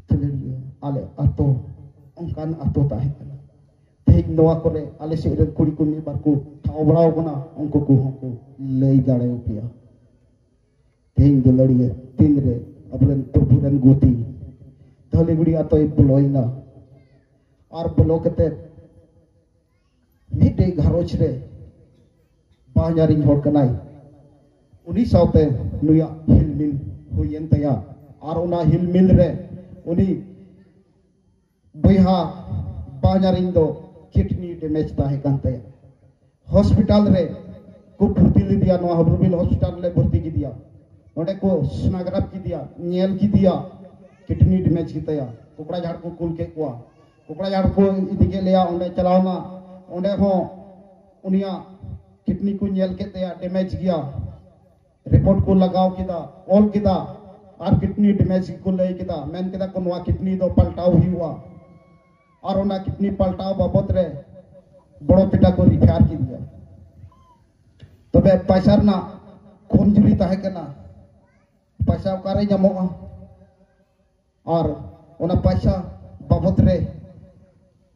ᱫᱩᱞᱟᱹᱲᱤᱭᱟᱹ, ᱟᱞᱮ ᱟᱛᱳ ᱚᱱᱠᱟᱱ ᱟᱛᱳ ᱛᱟᱦᱮᱸ ᱠᱟᱱᱟ᱾ ᱛᱮᱦᱮᱧ ᱱᱚᱣᱟ ᱠᱚᱨᱮ ᱟᱞᱮ ᱥᱮᱫ ᱨᱮᱱ ᱠᱩᱲᱤ ᱠᱚ ᱢᱤᱫ ᱵᱟᱨ ᱠᱚ ᱴᱷᱟᱶ ᱵᱟᱲᱟᱣ ᱠᱟᱱᱟ, ᱩᱱᱠᱩ ᱠᱚᱦᱚᱸ ᱠᱚ ᱞᱟᱹᱭ ᱫᱟᱲᱮᱭᱟᱯᱮᱭᱟ᱾ ᱛᱮᱦᱮᱧ ᱫᱩᱞᱟᱹᱲᱤᱭᱟᱹ, ᱛᱤᱱᱨᱮ ᱟᱵᱚᱨᱮᱱ ᱯᱨᱚᱵᱷᱩ ᱨᱮᱱ ᱜᱩᱛᱤ ᱫᱷᱟᱹᱞᱤᱜᱩᱲᱤ ᱟᱛᱳᱭ ᱵᱚᱞᱚᱭᱮᱱᱟ, ᱟᱨ ᱵᱚᱞᱚ ᱠᱟᱛᱮ ᱢᱤᱫᱴᱮᱡ ᱜᱷᱟᱨᱚᱸᱡᱽ ᱨᱮ ᱵᱟᱦᱧᱟᱨᱤᱧ ᱦᱚᱲ ᱠᱟᱱᱟᱭ, ᱩᱱᱤ ᱥᱟᱶᱛᱮ ᱱᱩᱭᱟᱜ ᱦᱤᱞᱢᱤᱞ ᱦᱩᱭᱮᱱ ᱛᱟᱭᱟ᱾ ᱟᱨ ᱚᱱᱟ ᱦᱤᱞᱢᱤᱞ ᱨᱮ ᱩᱱᱤ ᱵᱚᱭᱦᱟ ᱵᱟᱦᱧᱟᱨᱤᱧ ᱫᱚ kidney damage ᱛᱟᱦᱮᱸ ᱠᱟᱱ ᱛᱟᱭᱟ᱾ ᱦᱚᱥᱯᱤᱴᱟᱞ ᱨᱮ ᱠᱚ ᱵᱷᱚᱨᱛᱤ ᱞᱮᱫᱮᱭᱟ, ᱱᱚᱣᱟ ᱦᱚᱵᱨᱩᱵᱤᱞ ᱦᱚᱥᱯᱤᱴᱟᱞ ᱨᱮ ᱵᱷᱚᱨᱛᱤ ᱠᱮᱫᱮᱭᱟ᱾ ᱚᱸᱰᱮ ᱠᱚ sonograph ᱠᱮᱫᱮᱭᱟ, ᱧᱮᱞ ᱠᱮᱫᱮᱭᱟ, kidney damage ᱜᱮᱛᱟᱭᱟ᱾ ᱠᱚᱠᱲᱟᱡᱷᱟᱲ ᱠᱚ ᱠᱩᱞ ᱠᱮᱫ ᱠᱚᱣᱟ, ᱠᱚᱠᱲᱟᱡᱷᱟᱲ ᱠᱚ ᱤᱫᱤ ᱠᱮᱫ ᱞᱮᱭᱟ, ᱚᱸᱰᱮ ᱪᱟᱞᱟᱣ ᱮᱱᱟ᱾ ᱚᱸᱰᱮ ᱦᱚᱸ ᱩᱱᱤᱭᱟᱜ kidney ᱠᱚ ᱧᱮᱞ ᱠᱮᱫ ᱛᱟᱭᱟ, damage ᱜᱮᱭᱟ᱾ ᱨᱤᱯᱳᱨᱴ ᱠᱚ ᱞᱟᱜᱟᱣ ᱠᱮᱫᱟ, ᱚᱞ ᱠᱮᱫᱟ, ᱟᱨ kidney damage ᱜᱮᱠᱚ ᱞᱟᱹᱭ ᱠᱮᱫᱟ᱾ ᱢᱮᱱ ᱠᱮᱫᱟ ᱠᱚ, ᱱᱚᱣᱟ kidney ᱫᱚ ᱯᱟᱞᱴᱟᱣ ᱦᱩᱭᱩᱜᱼᱟ᱾ ᱟᱨ ᱚᱱᱟ kidney ᱯᱟᱞᱴᱟᱣ ᱵᱟᱵᱚᱫ ᱨᱮ ᱵᱚᱲᱚ ᱯᱮᱴᱟ ᱠᱚ refer ᱠᱮᱫᱮᱭᱟ᱾ ᱛᱚᱵᱮ ᱯᱟᱭᱥᱟ ᱨᱮᱱᱟᱜ ᱠᱚᱢᱡᱩᱨᱤ ᱛᱟᱦᱮᱸ ᱠᱟᱱᱟ, ᱯᱟᱭᱥᱟ ᱚᱠᱟᱨᱮ ᱧᱟᱢᱚᱜᱼᱟ? ᱟᱨ ᱚᱱᱟ ᱯᱟᱭᱥᱟ ᱵᱟᱵᱚᱫ ᱨᱮ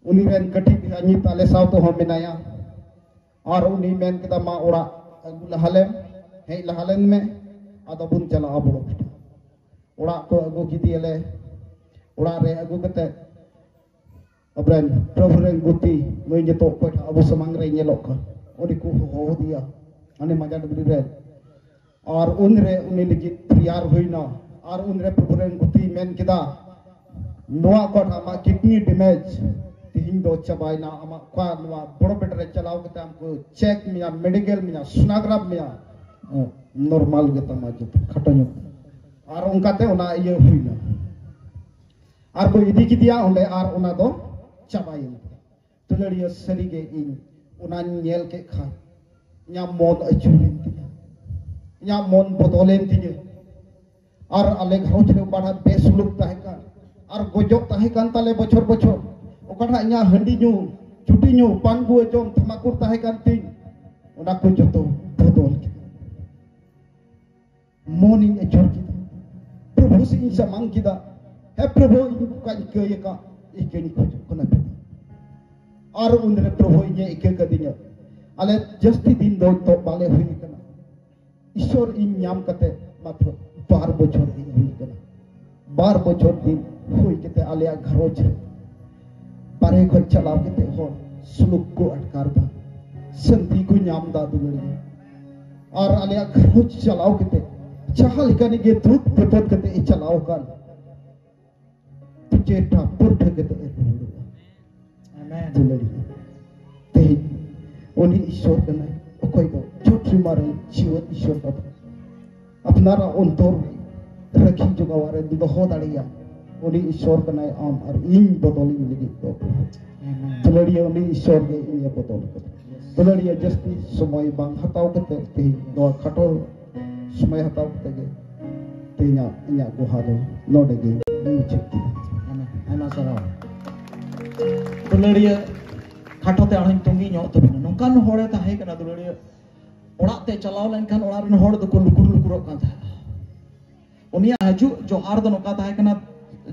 ᱩᱱᱤ ᱨᱮᱱ ᱠᱟᱹᱴᱤᱡ ᱵᱚᱭᱦᱟ ᱱᱤᱛ ᱟᱞᱮ ᱥᱟᱶ ᱛᱮᱦᱚᱸ ᱢᱮᱱᱟᱭᱟ᱾ ᱟᱨ ᱩᱱᱤ ᱢᱮᱱ ᱠᱮᱫᱟ, ᱢᱟ ᱚᱲᱟᱜ ᱟᱹᱜᱩ ᱞᱟᱦᱟ ᱞᱮᱢ, ᱦᱮᱡ ᱞᱟᱦᱟ ᱞᱮᱱ ᱢᱮ, ᱟᱫᱚ ᱵᱚᱱ ᱪᱟᱞᱟᱜᱼᱟ ᱵᱚᱲᱚ ᱯᱮᱴᱟ᱾ ᱚᱲᱟᱜ ᱠᱚ ᱟᱹᱜᱩ ᱠᱮᱫᱮᱭᱟᱞᱮ᱾ ᱚᱲᱟᱜ ᱨᱮ ᱟᱹᱜᱩ ᱠᱟᱛᱮ ᱟᱵᱚᱨᱮᱱ ᱯᱨᱚᱵᱷᱩ ᱨᱮᱱ ᱜᱩᱛᱤ, ᱱᱩᱭ ᱱᱤᱛᱚᱜ ᱚᱠᱚᱭᱴᱟᱜ ᱟᱵᱚ ᱥᱟᱢᱟᱝ ᱨᱮᱭ ᱧᱮᱞᱚᱜ ᱠᱟᱱ, ᱩᱱᱤ ᱠᱚ ᱦᱚᱦᱚ ᱟᱫᱮᱭᱟ ᱦᱟᱱᱮ ᱢᱟᱡᱟᱱ ᱰᱩᱝᱨᱤ ᱨᱮ᱾ ᱟᱨ ᱩᱱᱨᱮ ᱩᱱᱤ ᱞᱟᱹᱜᱤᱫ ᱛᱮᱭᱟᱨ ᱦᱩᱭᱱᱟ᱾ ᱟᱨ ᱩᱱᱨᱮ ᱯᱨᱚᱵᱷᱩ ᱨᱮᱱ ᱜᱩᱛᱤᱭ ᱢᱮᱱ ᱠᱮᱫᱟ, "ᱱᱚᱣᱟ ᱚᱠᱟᱴᱟᱜ ᱟᱢᱟᱜ ᱠᱤᱰᱱᱤ ᱰᱮᱢᱮᱡᱽ ᱛᱮᱦᱮᱧ ᱫᱚ ᱪᱟᱵᱟᱭᱮᱱᱟ, ᱟᱢᱟᱜ ᱚᱠᱟ ᱱᱚᱣᱟ ᱵᱚᱲᱚ ᱵᱮᱰ ᱨᱮ ᱪᱟᱞᱟᱣ ᱠᱟᱛᱮ ᱟᱢ ᱠᱚ ᱪᱮᱠ ᱢᱮᱭᱟ, ᱢᱮᱰᱤᱠᱮᱞ ᱢᱮᱭᱟ, ᱥᱳᱱᱳᱜᱨᱟᱯ ᱢᱮᱭᱟ, ᱱᱚᱨᱢᱟᱞ ᱜᱮᱛᱟᱢᱟ ᱡᱚᱛᱚ ᱠᱷᱟᱴᱚ ᱧᱚᱜ᱾" ᱟᱨ ᱚᱱᱠᱟᱛᱮ ᱚᱱᱟ ᱤᱭᱟᱹ ᱦᱩᱭᱱᱟ᱾ ᱟᱨ ᱠᱚ ᱤᱫᱤ ᱠᱮᱫᱮᱭᱟ ᱚᱸᱰᱮ, ᱟᱨ ᱚᱱᱟ ᱫᱚ ᱪᱟᱵᱟᱭᱮᱱ ᱛᱟᱭᱟ᱾ ᱫᱩᱞᱟᱹᱲᱤᱭᱟᱹ, ᱥᱟᱹᱨᱤᱜᱮ ᱤᱧ ᱚᱱᱟᱧ ᱧᱮᱞ ᱠᱮᱫ ᱠᱷᱟᱱ ᱤᱧᱟᱹᱜ ᱢᱚᱱ ᱟᱹᱪᱩᱨᱮᱱ ᱛᱤᱧᱟᱹ, ᱤᱧᱟᱹᱜ ᱢᱚᱱ ᱵᱚᱫᱚᱞᱮᱱ ᱛᱤᱧᱟᱹ᱾ ᱟᱨ ᱟᱞᱮ ᱜᱷᱟᱨᱚᱸᱡᱽ ᱨᱮ ᱚᱠᱟᱴᱟᱜ ᱵᱮᱥᱩᱞᱩᱠ ᱛᱟᱦᱮᱸ ᱠᱟᱱ ᱟᱨ ᱜᱚᱡᱚᱜ ᱛᱟᱦᱮᱸ ᱠᱟᱱ ᱛᱟᱞᱮ ᱵᱚᱪᱷᱚᱨ ᱵᱚᱪᱷᱚᱨ, ᱚᱠᱟᱴᱟᱜ ᱤᱧᱟᱹᱜ ᱦᱟᱺᱰᱤ ᱧᱩ, ᱪᱩᱴᱤ ᱧᱩ, ᱯᱟᱱ ᱜᱩᱣᱟᱹ ᱡᱚᱢ, ᱛᱷᱟᱢᱟᱠᱩᱨ ᱛᱟᱦᱮᱸ ᱠᱟᱱ ᱛᱤᱧ, ᱚᱱᱟ ᱠᱚ ᱡᱚᱛᱚ ᱵᱚᱫᱚᱞ ᱠᱮᱫᱟ᱾ ᱢᱚᱱᱤᱧ ᱟᱹᱪᱩᱨ ᱠᱮᱫᱟ, ᱯᱨᱚᱵᱷᱩ ᱥᱮᱫ ᱤᱧ ᱥᱟᱢᱟᱝ ᱠᱮᱫᱟ᱾ ᱦᱮᱸ ᱯᱨᱚᱵᱷᱩ, ᱤᱧ ᱚᱠᱟᱧ ᱠᱟᱹᱭ ᱟᱠᱟᱫ, ᱤᱠᱟᱹᱧ ᱠᱷᱚᱡᱚᱜ ᱠᱟᱱᱟ ᱯᱮ᱾ ᱟᱨ ᱩᱱᱨᱮ ᱯᱨᱚᱵᱷᱩ ᱤᱧᱮ ᱤᱠᱟᱹ ᱠᱟᱫᱤᱧᱟ᱾ ᱟᱞᱮ ᱡᱟᱹᱥᱛᱤ ᱫᱤᱱ ᱫᱚ ᱛᱚ ᱵᱟᱞᱮ ᱦᱩᱭ ᱟᱠᱟᱱᱟ᱾ ᱤᱥᱚᱨ ᱤᱧ ᱧᱟᱢ ᱠᱟᱛᱮ ᱢᱟᱛᱨᱚ ᱵᱟᱨ ᱵᱚᱪᱷᱚᱨ ᱫᱤᱱ ᱦᱩᱭ ᱟᱠᱟᱱᱟ᱾ ᱵᱟᱨ ᱵᱚᱪᱷᱚᱨ ᱫᱤᱱ ᱦᱩᱭ ᱠᱟᱛᱮ ᱟᱞᱮᱭᱟᱜ ᱜᱷᱟᱨᱚᱸᱡᱽ ᱨᱮ ᱵᱟᱨᱦᱮ ᱠᱷᱚᱱ ᱪᱟᱞᱟᱣ ᱠᱟᱛᱮ ᱦᱚᱲ ᱥᱩᱞᱩᱠ ᱠᱚ ᱟᱴᱠᱟᱨ ᱫᱟ, ᱥᱟᱹᱱᱛᱤ ᱠᱚ ᱧᱟᱢ ᱫᱟ ᱫᱩᱞᱟᱹᱲᱤᱭᱟᱹ᱾ ᱟᱨ ᱟᱞᱮᱭᱟᱜ ᱜᱷᱟᱨᱚᱸᱡᱽ ᱪᱟᱞᱟᱣ ᱠᱟᱛᱮ ᱡᱟᱦᱟᱸ ᱞᱮᱠᱟᱱᱤᱡ ᱜᱮ ᱫᱩᱠ ᱵᱤᱯᱚᱫ ᱠᱟᱛᱮ ᱮ ᱪᱟᱞᱟᱣ ᱟᱠᱟᱱ, ᱪᱮᱴᱟ ᱯᱩᱨᱴᱷᱟᱹ ᱠᱟᱛᱮ ᱮ ᱨᱩᱣᱟᱹᱲᱚᱜᱼᱟ᱾ ᱟᱢᱮᱱ᱾ ᱫᱩᱞᱟᱹᱲᱤᱭᱟᱹ, ᱛᱮᱦᱮᱧ ᱩᱱᱤ ᱤᱥᱚᱨ ᱠᱟᱱᱟᱭ, ᱚᱠᱚᱭ ᱫᱚ ᱪᱷᱩᱴ ᱥᱤᱢᱟ ᱨᱮ ᱡᱤᱣᱮᱫ ᱤᱥᱚᱨ ᱠᱟᱱᱟ᱾ ᱟᱯᱱᱟᱨᱟᱜ ᱚᱱᱛᱚᱨ ᱨᱟᱹᱠᱷᱤ ᱡᱚᱜᱟᱣ ᱨᱮ ᱫᱚᱦᱚ ᱫᱟᱲᱮᱭᱟᱜ ᱩᱱᱤ ᱤᱥᱚᱨ ᱠᱟᱱᱟᱭ, ᱟᱢ ᱟᱨ ᱤᱧ ᱵᱚᱫᱚᱞᱤᱧ ᱞᱟᱹᱜᱤᱫ ᱫᱚ᱾ ᱟᱢᱮᱱ᱾ ᱫᱩᱞᱟᱹᱲᱤᱭᱟᱹ, ᱩᱱᱤ ᱤᱥᱚᱨ ᱜᱮ ᱤᱧᱮ ᱵᱚᱫᱚᱞ ᱠᱟᱫᱟ᱾ ᱫᱩᱞᱟᱹᱲᱤᱭᱟᱹ, ᱡᱟᱹᱥᱛᱤ ᱥᱚᱢᱚᱭ ᱵᱟᱝ ᱦᱟᱛᱟᱣ ᱠᱟᱛᱮ ᱛᱮᱦᱮᱧ ᱱᱚᱣᱟ ᱠᱷᱟᱴᱚ ᱥᱚᱢᱚᱭ ᱦᱟᱛᱟᱣ ᱠᱟᱛᱮ ᱜᱮ ᱛᱮᱦᱮᱧᱟᱜ ᱤᱧᱟᱹᱜ ᱜᱚᱦᱟ ᱫᱚ ᱱᱚᱰᱮ ᱜᱮ ᱢᱩᱪᱟᱹᱫ ᱠᱮᱫᱟ᱾ ᱟᱭᱢᱟ, ᱟᱭᱢᱟ ᱥᱟᱨᱦᱟᱣ᱾ ᱫᱩᱞᱟᱹᱲᱤᱭᱟᱹ, ᱠᱷᱟᱴᱚ ᱛᱮ ᱟᱨᱦᱚᱸᱧ ᱛᱚᱸᱜᱮ ᱧᱚᱜ ᱛᱟᱵᱚᱱᱟ᱾ ᱱᱚᱝᱠᱟᱱ ᱦᱚᱲᱮ ᱛᱟᱦᱮᱸ ᱠᱟᱱᱟ ᱫᱩᱞᱟᱹᱲᱤᱭᱟᱹ, ᱚᱲᱟᱜ ᱛᱮ ᱪᱟᱞᱟᱣ ᱞᱮᱱᱠᱷᱟᱱ ᱚᱲᱟᱜ ᱨᱮᱱ ᱦᱚᱲ ᱫᱚᱠᱚ ᱞᱩᱠᱩᱨ ᱞᱩᱠᱩᱨᱚᱜ ᱠᱟᱱ ᱛᱟᱦᱮᱸᱫ᱾ ᱩᱱᱤᱭᱟᱜ ᱦᱤᱡᱩᱜ ᱡᱚᱦᱟᱨ ᱫᱚ ᱱᱚᱝᱠᱟ ᱛᱟᱦᱮᱸ ᱠᱟᱱᱟ,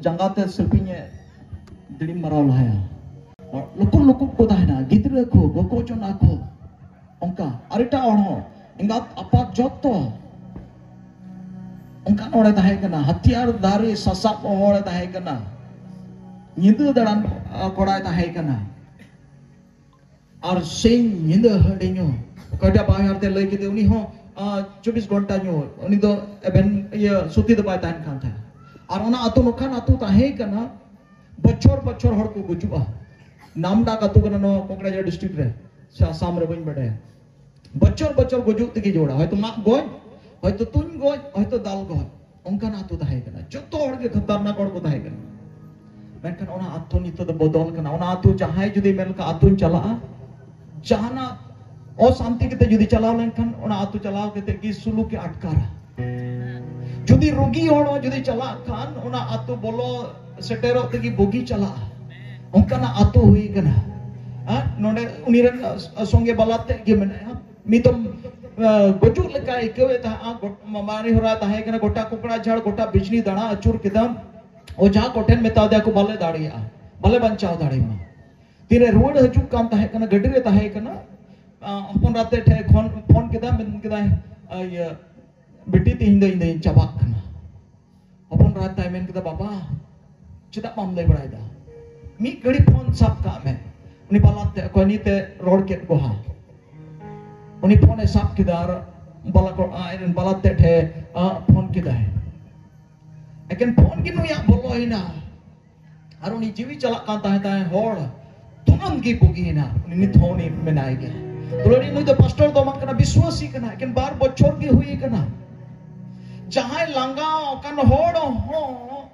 ᱡᱟᱸᱜᱟ ᱛᱮ ᱥᱤᱞᱯᱤᱧ ᱮ ᱫᱤᱲᱤᱢ ᱢᱟᱨᱟᱣ ᱞᱟᱦᱟᱭᱟ᱾ ᱞᱩᱠᱩ ᱞᱩᱠᱩ ᱠᱚ ᱛᱟᱦᱮᱱᱟ, ᱜᱤᱫᱽᱨᱟᱹ ᱠᱚ, ᱜᱚᱜᱚ ᱡᱚᱱᱟ ᱠᱚ, ᱚᱱᱠᱟ᱾ ᱟᱨ ᱮᱴᱟᱜ ᱦᱚᱲ ᱦᱚᱸ, ᱮᱸᱜᱟᱛ ᱟᱯᱟᱛ ᱡᱚᱛᱚ᱾ ᱚᱱᱠᱟᱱ ᱦᱚᱲᱮ ᱛᱟᱦᱮᱸ ᱠᱟᱱᱟ, ᱦᱟᱛᱤᱭᱟᱨ ᱫᱷᱟᱨᱤ ᱥᱟᱥᱟᱵ ᱦᱚᱲᱮ ᱛᱟᱦᱮᱸ ᱠᱟᱱᱟ᱾ ᱧᱤᱫᱟᱹ ᱫᱟᱬᱟᱱ ᱠᱚᱲᱟᱭ ᱛᱟᱦᱮᱸ ᱠᱟᱱᱟ᱾ ᱟᱨ ᱥᱤᱧ ᱧᱤᱫᱟᱹ ᱦᱟᱺᱰᱤ ᱧᱩ᱾ ᱚᱠᱚᱭᱴᱟᱜ ᱵᱟᱦᱧᱟᱨ ᱛᱮ ᱞᱟᱹᱭ ᱠᱮᱫᱮ, ᱩᱱᱤ ᱦᱚᱸ ᱪᱚᱵᱵᱤᱥ ᱜᱷᱚᱱᱴᱟ ᱧᱩ᱾ ᱩᱱᱤ ᱫᱚ ᱮᱵᱷᱮᱱ ᱤᱭᱟᱹ ᱥᱩᱛᱤ ᱫᱚ ᱵᱟᱭ ᱛᱟᱦᱮᱱ ᱠᱟᱱ ᱛᱟᱦᱮᱸᱫ᱾ ᱟᱨ ᱚᱱᱟ ᱟᱹᱛᱩ ᱱᱚᱝᱠᱟᱱ ᱟᱹᱛᱩ ᱛᱟᱦᱮᱸ ᱠᱟᱱᱟ, ᱵᱚᱪᱷᱚᱨ ᱵᱚᱪᱷᱚᱨ ᱦᱚᱲ ᱠᱚ ᱜᱩᱡᱩᱜᱼᱟ᱾ ᱱᱟᱢᱰᱟᱠ ᱟᱹᱛᱩ ᱠᱟᱱᱟ ᱱᱚᱣᱟ ᱠᱚᱠᱲᱟᱡᱷᱚᱨ ᱰᱤᱥᱴᱨᱤᱠᱴ ᱨᱮ, ᱥᱮ ᱟᱥᱟᱢ ᱨᱮ, ᱵᱟᱹᱧ ᱵᱟᱰᱟᱭᱟ᱾ ᱵᱚᱪᱷᱚᱨ ᱵᱚᱪᱷᱚᱨ ᱜᱩᱡᱩᱜ ᱛᱮᱜᱮ ᱡᱚᱲᱟ, ᱦᱚᱭᱛᱚ ᱢᱟᱜ ᱜᱚᱡ, ᱦᱚᱭᱛᱚ ᱛᱩᱧ ᱜᱚᱡ, ᱦᱚᱭᱛᱚ ᱫᱟᱞ ᱜᱚᱡ᱾ ᱚᱱᱠᱟᱱ ᱟᱹᱛᱩ ᱛᱟᱦᱮᱸ ᱠᱟᱱᱟ᱾ ᱡᱚᱛᱚ ᱦᱚᱲ ᱜᱮ ᱠᱷᱟᱛᱟᱨᱱᱟᱠ ᱦᱚᱲ ᱠᱚ ᱛᱟᱦᱮᱸ ᱠᱟᱱᱟ᱾ ᱢᱮᱱᱠᱷᱟᱱ ᱚᱱᱟ ᱟᱹᱛᱩ ᱱᱤᱛᱚᱜ ᱫᱚ ᱵᱚᱫᱚᱞ ᱠᱟᱱᱟ᱾ ᱚᱱᱟ ᱟᱹᱛᱩ ᱡᱟᱦᱟᱸᱭ ᱡᱩᱫᱤ ᱢᱮᱱ ᱠᱟᱜ ᱟᱹᱛᱩᱧ ᱪᱟᱞᱟᱜᱼᱟ, ᱡᱟᱦᱟᱱᱟᱜ ᱚᱥᱟᱱᱛᱤ ᱠᱟᱛᱮ ᱡᱩᱫᱤ ᱪᱟᱞᱟᱣ ᱞᱮᱱᱠᱷᱟᱱ, ᱚᱱᱟ ᱟᱹᱛᱩ ᱪᱟᱞᱟᱣ ᱠᱟᱛᱮ ᱜᱮ ᱥᱩᱞᱩᱠ ᱮ ᱟᱴᱠᱟᱨᱟ᱾ ᱡᱩᱫᱤ ᱨᱩᱜᱤ ᱦᱚᱲ ᱦᱚᱸ ᱡᱩᱫᱤ ᱪᱟᱞᱟᱜ ᱠᱷᱟᱱ, ᱚᱱᱟ ᱟᱹᱛᱩ ᱵᱚᱞᱚ ᱥᱮᱴᱮᱨᱚᱜ ᱛᱮᱜᱮ ᱵᱩᱜᱤ ᱪᱟᱞᱟᱜᱼᱟ᱾ ᱚᱱᱠᱟᱱᱟᱜ ᱟᱹᱛᱩ ᱦᱩᱭ ᱠᱟᱱᱟ᱾ ᱟᱨ ᱱᱚᱰᱮ ᱩᱱᱤ ᱨᱮᱱ ᱥᱚᱸᱜᱮ ᱵᱟᱞᱟ ᱛᱮᱫ ᱜᱮ ᱢᱮᱱᱟᱭᱟ᱾ ᱱᱤᱛᱚᱜ ᱜᱩᱡᱩᱜ ᱞᱮᱠᱟ ᱟᱹᱭᱠᱟᱹᱣᱮᱫ ᱛᱟᱦᱮᱸᱜᱼᱟ᱾ ᱜᱚᱴ-, ᱢᱟᱨᱮ ᱦᱚᱨᱟ ᱛᱟᱦᱮᱸ ᱠᱟᱱᱟ, ᱜᱚᱴᱟ ᱠᱚᱠᱲᱟ ᱡᱷᱟᱲ, ᱜᱚᱴᱟ ᱵᱤᱡᱽᱞᱤ ᱫᱟᱬᱟ ᱟᱹᱪᱩᱨ ᱠᱮᱫᱟ᱾ ᱚᱡᱷᱟ ᱠᱚᱴᱷᱮᱱ ᱢᱮᱛᱟ ᱫᱮᱭᱟ ᱠᱚ, "ᱵᱟᱞᱮ ᱫᱟᱲᱮᱭᱟᱜᱼᱟ, ᱵᱟᱞᱮ ᱵᱟᱧᱪᱟᱣ ᱫᱟᱲᱮᱭᱟᱢᱟ᱾" ᱛᱤᱨᱮ ᱨᱩᱣᱟᱹᱲ ᱦᱤᱡᱩᱜ ᱠᱟᱱ ᱛᱟᱦᱮᱸ ᱠᱟᱱᱟ, ᱜᱟᱹᱰᱤ ᱨᱮ ᱛᱟᱦᱮᱸ ᱠᱟᱱᱟ, ᱟᱸ, ᱦᱚᱯᱚᱱ ᱮᱨᱟ ᱛᱮᱫ ᱴᱷᱮᱱ ᱠᱷᱚᱱ ᱯᱷᱳᱱ ᱠᱮᱫᱟ, ᱢᱮᱱ ᱠᱮᱫᱟᱭ, ᱟᱸ, ᱤᱭᱟᱹ, "ᱵᱤᱴᱤ, ᱛᱮᱦᱮᱧ ᱫᱚ ᱤᱧ ᱫᱚᱧ ᱪᱟᱵᱟᱜ ᱠᱟᱱᱟ᱾" ᱦᱚᱯᱚᱱ ᱮᱨᱟ ᱛᱟᱭ ᱢᱮᱱ ᱠᱮᱫᱟ, "ᱵᱟᱵᱟ, ᱪᱮᱫᱟᱜ ᱵᱟᱢ ᱞᱟᱹᱭ ᱵᱟᱲᱟᱭᱮᱫᱟ? ᱢᱤᱫ ᱜᱷᱟᱹᱲᱤ ᱯᱷᱳᱱ ᱥᱟᱵ ᱠᱟᱜ ᱢᱮ᱾" ᱩᱱᱤ ᱵᱟᱞᱟ ᱛᱮᱫ ᱚᱠᱚᱭ ᱱᱤᱛᱮ ᱨᱚᱲ ᱠᱮᱫ ᱠᱚ ᱦᱟᱸᱜ᱾ ᱩᱱᱤ ᱯᱷᱳᱱᱮ ᱥᱟᱵ ᱠᱮᱫᱟ ᱟᱨ ᱵᱟᱞᱟ ᱠᱚ, ᱟᱡ ᱨᱮᱱ ᱵᱟᱞᱟ ᱛᱮᱫ ᱴᱷᱮᱱ, ᱟᱸ, ᱯᱷᱳᱱ ᱠᱮᱫᱟᱭ᱾ ᱮᱠᱮᱱ ᱯᱷᱳᱱ ᱜᱮ ᱱᱩᱭᱟᱜ ᱵᱚᱞᱚᱭᱮᱱᱟ᱾ ᱟᱨ ᱩᱱᱤ ᱡᱤᱣᱤ ᱪᱟᱞᱟᱜ ᱠᱟᱱ ᱛᱟᱦᱮᱸ ᱛᱟᱦᱮᱸ ᱦᱚᱲ, ᱛᱩᱨᱟᱹᱱᱛ ᱜᱮ ᱵᱩᱜᱤᱭᱮᱱᱟ᱾ ᱩᱱᱤ ᱱᱤᱛ ᱦᱚᱸ ᱩᱱᱤ ᱢᱮᱱᱟᱭ ᱜᱮᱭᱟ᱾ ᱫᱩᱞᱟᱹᱲᱤᱭᱟᱹ, ᱱᱩᱭ ᱫᱚ ᱯᱟᱥᱴᱚᱨ ᱫᱚ ᱵᱟᱝ ᱠᱟᱱᱟ, ᱵᱤᱥᱣᱟᱥᱤ ᱠᱟᱱᱟ, ᱮᱠᱮᱱ ᱵᱟᱨ ᱵᱚᱪᱷᱚᱨ ᱜᱮ ᱦᱩᱭ ᱠᱟᱱᱟ᱾ ᱡᱟᱦᱟᱸᱭ ᱞᱟᱸᱜᱟ ᱟᱠᱟᱱ ᱦᱚᱲ ᱦᱚᱸ,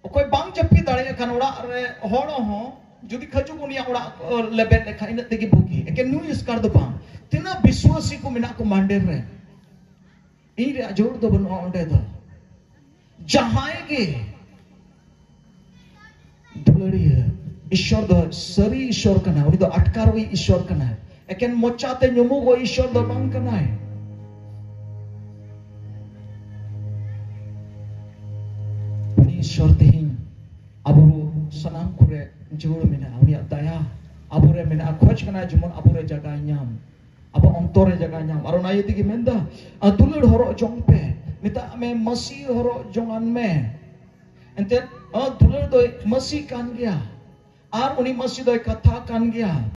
ᱚᱠᱚᱭ ᱵᱟᱝ ᱡᱟᱹᱯᱤᱫ ᱫᱟᱲᱮᱭᱟᱜ ᱠᱟᱱ ᱚᱲᱟᱜ ᱨᱮ ᱦᱚᱲ ᱦᱚᱸ, ᱡᱩᱫᱤ ᱠᱷᱟᱹᱡᱩᱜ ᱩᱱᱤᱭᱟᱜ ᱚᱲᱟᱜ ᱠᱚ ᱞᱮᱵᱮᱫ ᱞᱮᱠᱷᱟᱱ, ᱤᱱᱟᱹᱜ ᱛᱮᱜᱮ ᱵᱩᱜᱤ᱾ ᱮᱠᱮᱱ ᱱᱩᱭ ᱮᱥᱠᱟᱨ ᱫᱚ ᱵᱟᱝ, ᱛᱤᱱᱟᱹᱜ ᱵᱤᱥᱣᱟᱥᱤ ᱠᱚ ᱢᱮᱱᱟᱜ ᱠᱚ ᱢᱟᱱᱰᱮᱨ ᱨᱮ, ᱤᱧ ᱨᱮᱭᱟᱜ ᱡᱳᱨ ᱫᱚ ᱵᱟᱹᱱᱩᱜᱼᱟ ᱚᱸᱰᱮ ᱫᱚ᱾ ᱡᱟᱦᱟᱸᱭ ᱜᱮ ᱫᱩᱞᱟᱹᱲᱤᱭᱟᱹ, ᱤᱥᱥᱚᱨ ᱫᱚ ᱥᱟᱹᱨᱤ ᱤᱥᱥᱚᱨ ᱠᱟᱱᱟᱭ, ᱩᱱᱤ ᱫᱚ ᱟᱴᱠᱟᱨᱤᱡ ᱤᱥᱥᱚᱨ ᱠᱟᱱᱟᱭ᱾ ᱮᱠᱮᱱ ᱢᱚᱪᱟᱛᱮ ᱧᱩᱢᱩᱜᱚᱜ ᱤᱥᱥᱚᱨ ᱫᱚ ᱵᱟᱝ ᱠᱟᱱᱟᱭ᱾ ᱩᱱᱤ ᱤᱥᱥᱚᱨ ᱛᱮᱦᱮᱧ ᱟᱵᱚ ᱥᱟᱱᱟᱢ ᱠᱚᱨᱮ ᱡᱳᱨ ᱢᱮᱱᱟᱜᱼᱟ, ᱩᱱᱤᱭᱟᱜ ᱫᱟᱭᱟ ᱟᱵᱚᱨᱮ ᱢᱮᱱᱟᱜᱼᱟ᱾ ᱠᱷᱚᱡᱽ ᱠᱟᱱᱟᱭ ᱡᱮᱢᱚᱱ ᱟᱵᱚᱨᱮ ᱡᱟᱭᱜᱟᱭ ᱧᱟᱢ, ᱟᱵᱚ ᱚᱱᱛᱚᱨ ᱨᱮ ᱡᱟᱭᱜᱟ ᱧᱟᱢ᱾ ᱟᱨ ᱚᱱᱟ ᱤᱭᱟᱹ ᱛᱮᱜᱮ ᱢᱮᱱᱫᱟ, ᱟᱨ ᱫᱩᱞᱟᱹᱲ ᱦᱚᱨᱚᱜ ᱡᱚᱝ ᱯᱮ, ᱢᱮᱛᱟᱜ ᱢᱮ ᱢᱟᱹᱥᱤ ᱦᱚᱨᱚᱜ ᱡᱚᱝᱟᱱ ᱢᱮ᱾ ᱮᱱᱛᱮᱫ, ᱚ, ᱫᱩᱞᱟᱹᱲ ᱫᱚᱭ ᱢᱟᱹᱥᱤ ᱠᱟᱱ ᱜᱮᱭᱟ᱾ ᱟᱨ ᱩᱱᱤ ᱢᱟᱹᱥᱤ ᱫᱚᱭ ᱠᱟᱛᱷᱟ ᱠᱟᱱ ᱜᱮᱭᱟ᱾